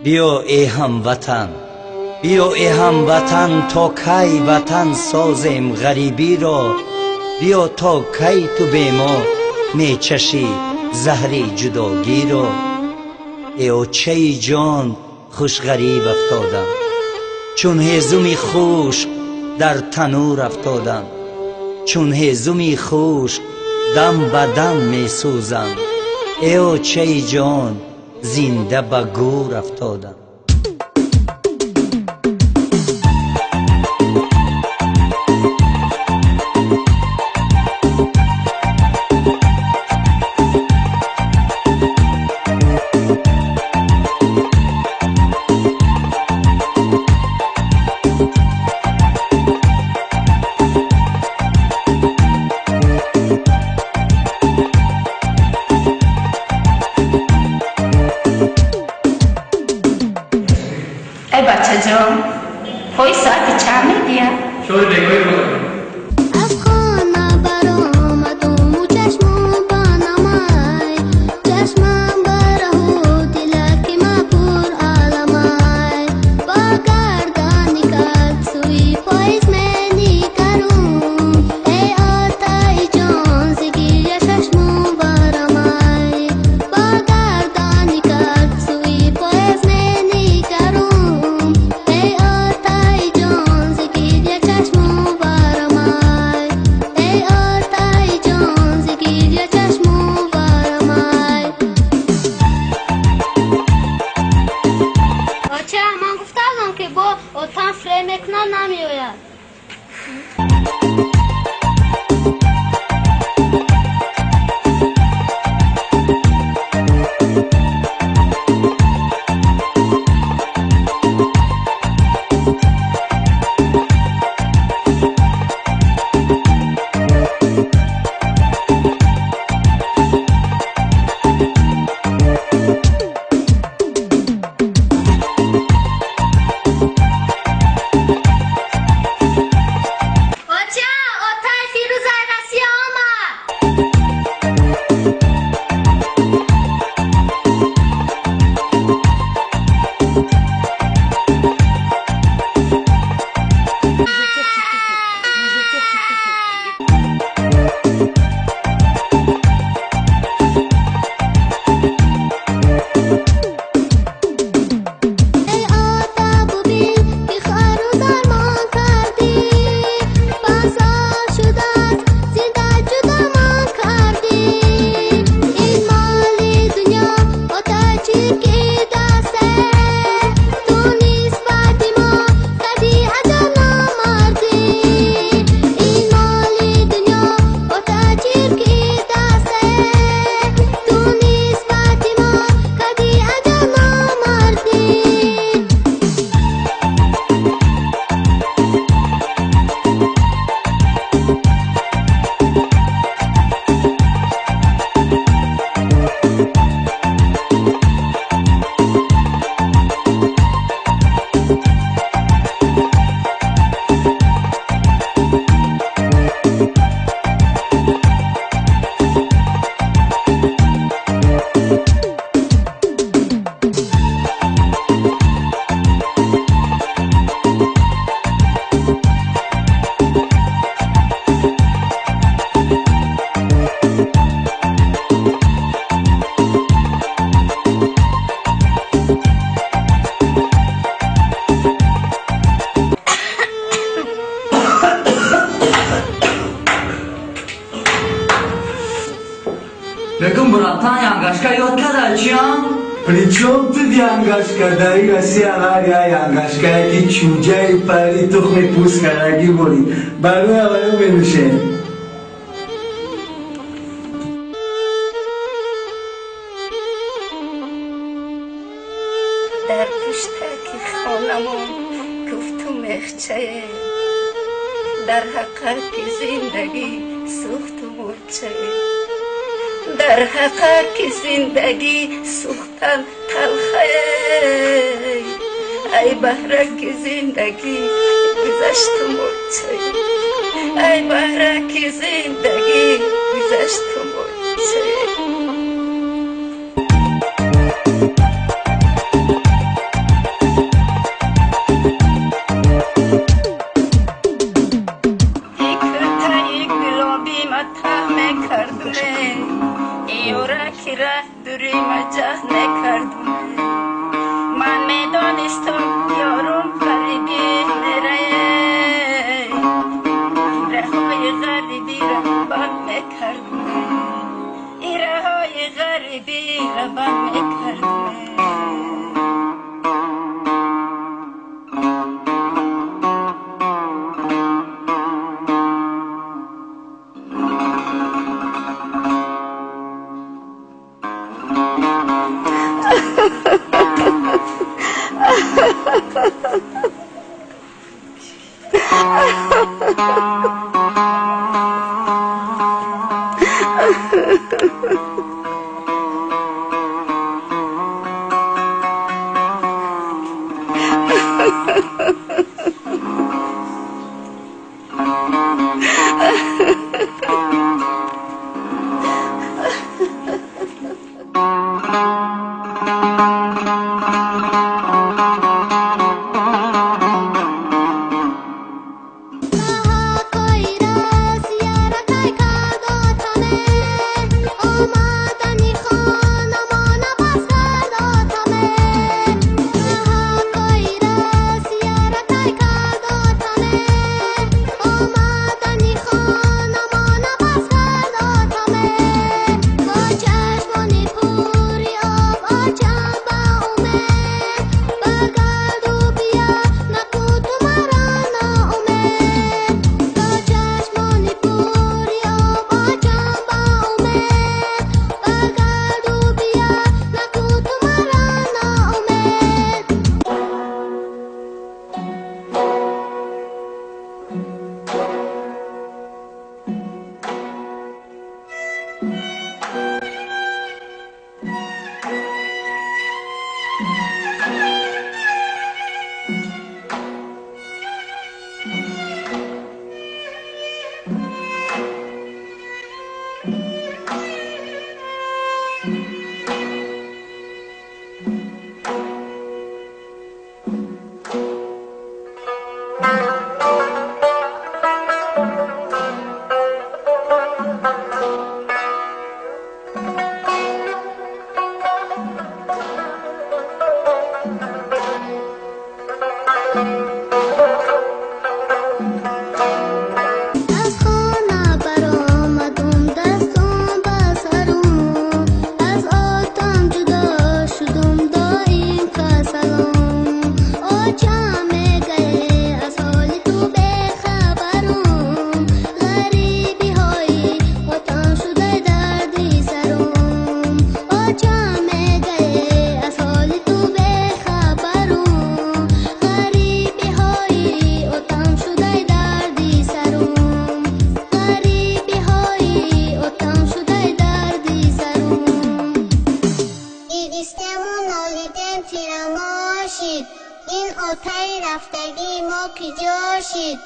Биё эй ҳамватан, биё эй ҳамватан, то кай ватан созем ғарибиро, биё то кай ту бе мо мечашӣ заҳри ҷудогиро. Эй очаи ҷон, хуш ғариб афтодам, чун ҳезуми хушк дар танур афтодам, чун ҳезуми хушк дам ба дам месӯзам. Эй очаи ҷон, зинда ба гӯр афтодам. Эй бачаҷон, пои соати чанд медиҳад? Чори бегоҳи буд. Аз хона баромадуму чашмам ба намай, чашмам ба раҳу дилаки ма пур аламай. Ба гардани кард сӯи поиз менигарум, эй отаи ҷон, зи гиря чашмам барамай. Ба гардани кард сӯи поиз менигарум, эй отаи ҷон, зи гиря чашмам барамай. Эй отаи ҷон, зи гиря чашмам барамай. Оча, ман гуфтаам, ки бо отам фиреб мекунад, намеояд. Оча, отаи Фирӯзаи Россия омад. Эй ата, бубин, ки хору дармон кардӣ, панҷсол шудааст зинда ҷудомон кардӣ. Ин моли дунё ота чирки дасте, ту нисбати мо кардӣ аҷаб номардӣ. Ин моли дунё ота чирки дасте, ту нисбати мо кардӣ аҷаб номардӣ. Бегум, братан, янгашка ёд када чиам? Причем тут янгашка? Дар Россия ҳар як янгашкае ки чӯҷаи пари тухми пӯст карагӣ борид, барои аввало менӯшем. Дар пуштаки хонамон куфту мехчае, дар ҳақаки зиндагӣ сӯхту мурчае, дар ҳақаки зиндагӣ сӯхтан талхае. Ай баҳраки зиндагӣ гузашту мурчае, ай баҳраки зиндагӣ гузашту мурчае. ки ра дури маҷаҳ накардум. Ман медонистам ёрум ғарибӣ мерае, раҳои ғарибиро банд мекардум, раҳои ғарибиро банд мекардум. Ин отаи рафтагии мо киҷо шид?